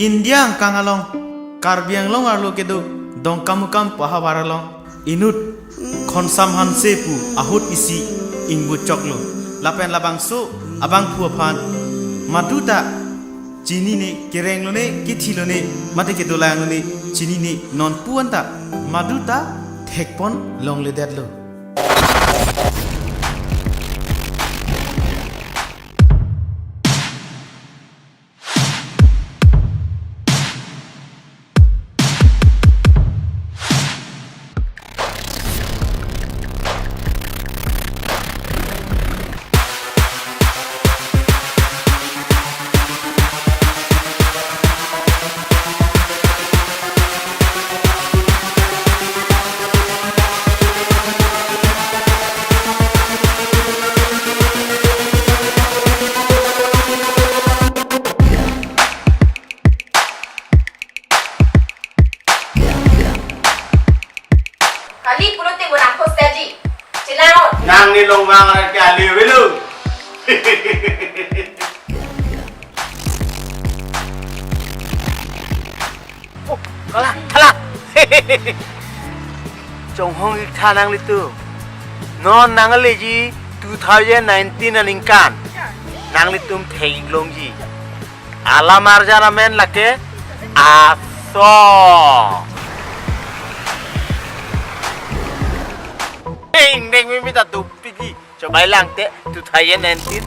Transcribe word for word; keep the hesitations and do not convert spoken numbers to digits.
India angkang along Karbi Anglong arlo kedo Dongkamukam pu ahavar along inut Khonsam Hanse pu ahut isi ingbu choklo. Lapen labangso abangphu aphan maduta chinine, kereng lone, kithi lone, mate kedolang lone chinine, nonpu anta maduta thekpon longledetlo. Kali pulote mo nangkho saji. Chilaon. Nang ne longvang arat ke ale velo. Oh, kalah, kalah. Chonghong ik tha nanglitum. Non nangleji two thousand nineteen aningkan. Nanglitum thek ik longji. Alam arjan amen lake aso. Ding ding mimi ta duk pigi. Chobai lang te two thousand nineteen.